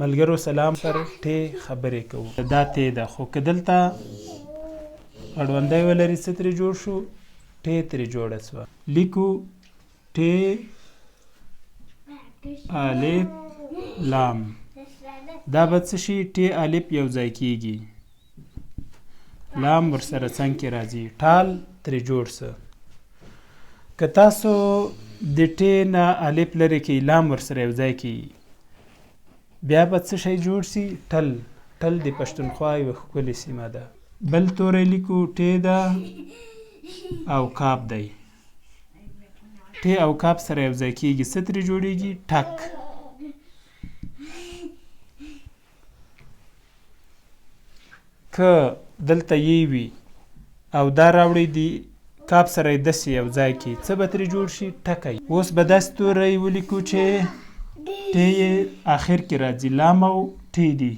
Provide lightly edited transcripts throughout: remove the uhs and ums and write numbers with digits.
ملګرو سلام پر ټې خبرې کوو. دا تې ده خو که دلته اړوندی ولري څه ترې جوړ شو؟ ټې ترې جوړه شوه. لیکو ټې الف لام دا به څه شي؟ ټې الف یو ځای کیږي، لام ورسره څنګ کې راځي، ټال ترې جوړ سه. که تاسو د ټې نه الف لرې کړئ، لام ورسره یو ځای کړئ، بیا به څه شی جوړ سي؟ ټل. ټل د پښتونخوا یوه ښکلې سیمه ده. بل توری لیکو، ټې ده او کاپ دی. ټې او کاپ سره یو ځای کیږي، څه ترې جوړیږي؟ ټک. که دلته یی وي او دا راوړئ د کاپ سره یې دسې یو ځای کړي، څه به ترې جوړ شي؟ ټکی. اوس به داسې توری ولیکو چې ټې یې آخر کې راځي، لام او ټې دي.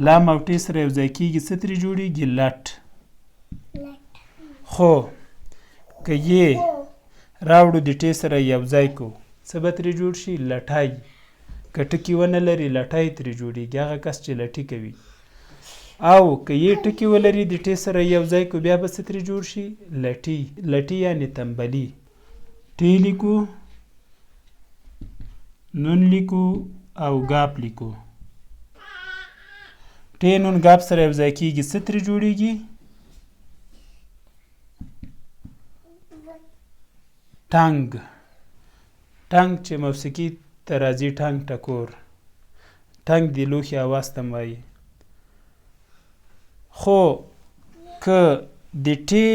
لام او ټې سره یو ځای کیږي، څه ترې جوړیږي؟ لټ. خو که یې راوړو د ټې سره یو ځای کو، څه به ترې جوړ شي؟ لټی. که ټکي ونه لري لټی ترې جوړیږي، هغه کس چې لټي کوي. او که یې ټکي ولري د ټې سره یو ځای کو، بیا به څه ترې جوړ شي؟ لټي. لټي یعنې تنبلي. ټې لیکو، نون لیکو او ګاپ لیکو. ټې نون ګاپ سره یو ځای کیږي، څه ترې جوړیږي؟ ټنګ. ټنګ چې موسیقي ته راځي، ټنګ ټکور، ټنګ د لوښي اواز ته وایي. خو که د ټې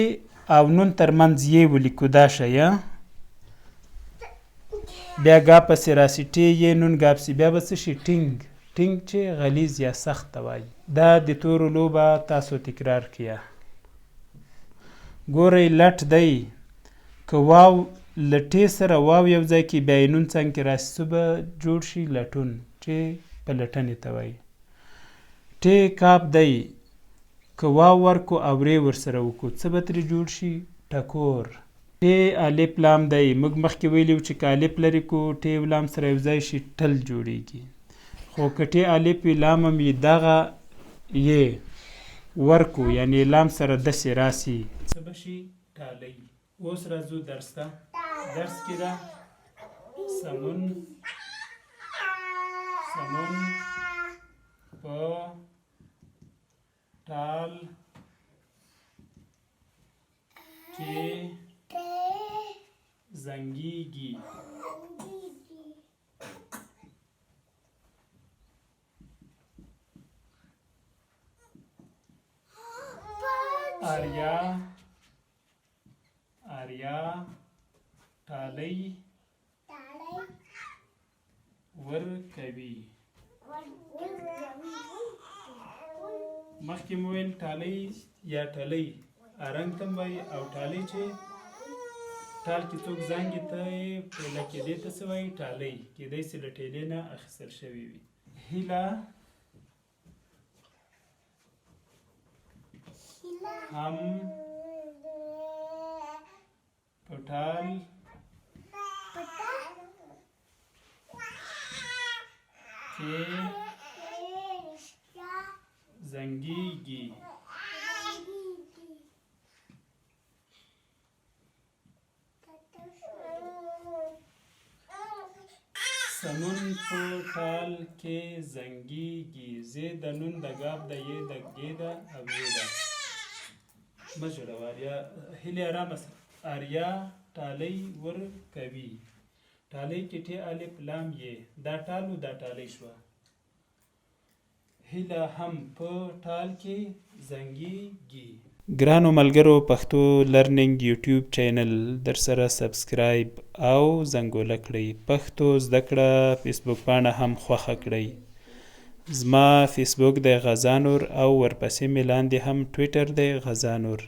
او نون ترمنځ یې ولیکو دا شی، بیا ګا پسې راسي، ټې یې نون ګا پسې، بیا به څه شي؟ ټینګ. ټینګ چې غلیظ یا سخت ته وایي. دا د تورو لوبه تاسو تکرار کړئ. ګورئ لټ دی، که واو له ټې سره واو یو ځای کې بیا یې نون څنګ کې راسي، څه به جوړ شي؟ لټون، چې پلټنې ته وایي. ټې کاپ دی، که واو ورکو او رې ورسره وکړو، څه به ترې جوړ شي؟ ټکور. ټې الف لام دی، موږ مخکې ویلي وو چې که الف لرې کړو ټې او لام سره یو ځای شي ټل جوړیږي، خو که ټې الف وي لام هم وي، دغه یې ورکو یعنې لام سره دسې راسي، څه به شي؟ ټالۍ. اوس راځو درس ته. درس کې ده سمون، سمون په ټال کې زنګیږي. آریا، آریا ټالۍ ورکوي. مخکې مو ویل ټالۍ یا ټلۍ ارنګ ته وایي، او ټالۍ چې ټال کې څوک زانګي ته یې ټیله کې دې ته څه وایي؟ ټالۍ. کېدای سي له ټیلې نه اخیستل شوې وي. هیله هم په ټال کې زنګیږي. سمون په ټال کې زنګیږي. زه د نون د ګاب د یې د ګې ده او یې ده. مه ژړوه اریا، هیلې ارامه سه. اریا ټالۍ ورکوي. ټالۍ کې ټې الف لام یې، دا ټال و دا ټالۍ شوه. هیله هم په ټال کې زنګیږي. ګرانو ملګرو پښتو لرننګ یوټیوب چینل درسره سبسکرایب او زنګوله کړئ. پښتو زده کړه فیسبوک پاڼه هم خوښه کړئ. زما فیسبوک دی غزانور او ورپسې مې لاندې هم ټویټر دی غزانور،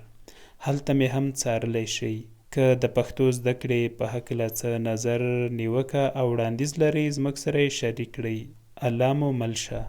هلته مې هم څارلی شئ. که د پښتو زده کړې په هکله څه نظر، نیوکه او وړاندیز لرئ زموږ سره یې شریک کړئ. الله مو مل شه.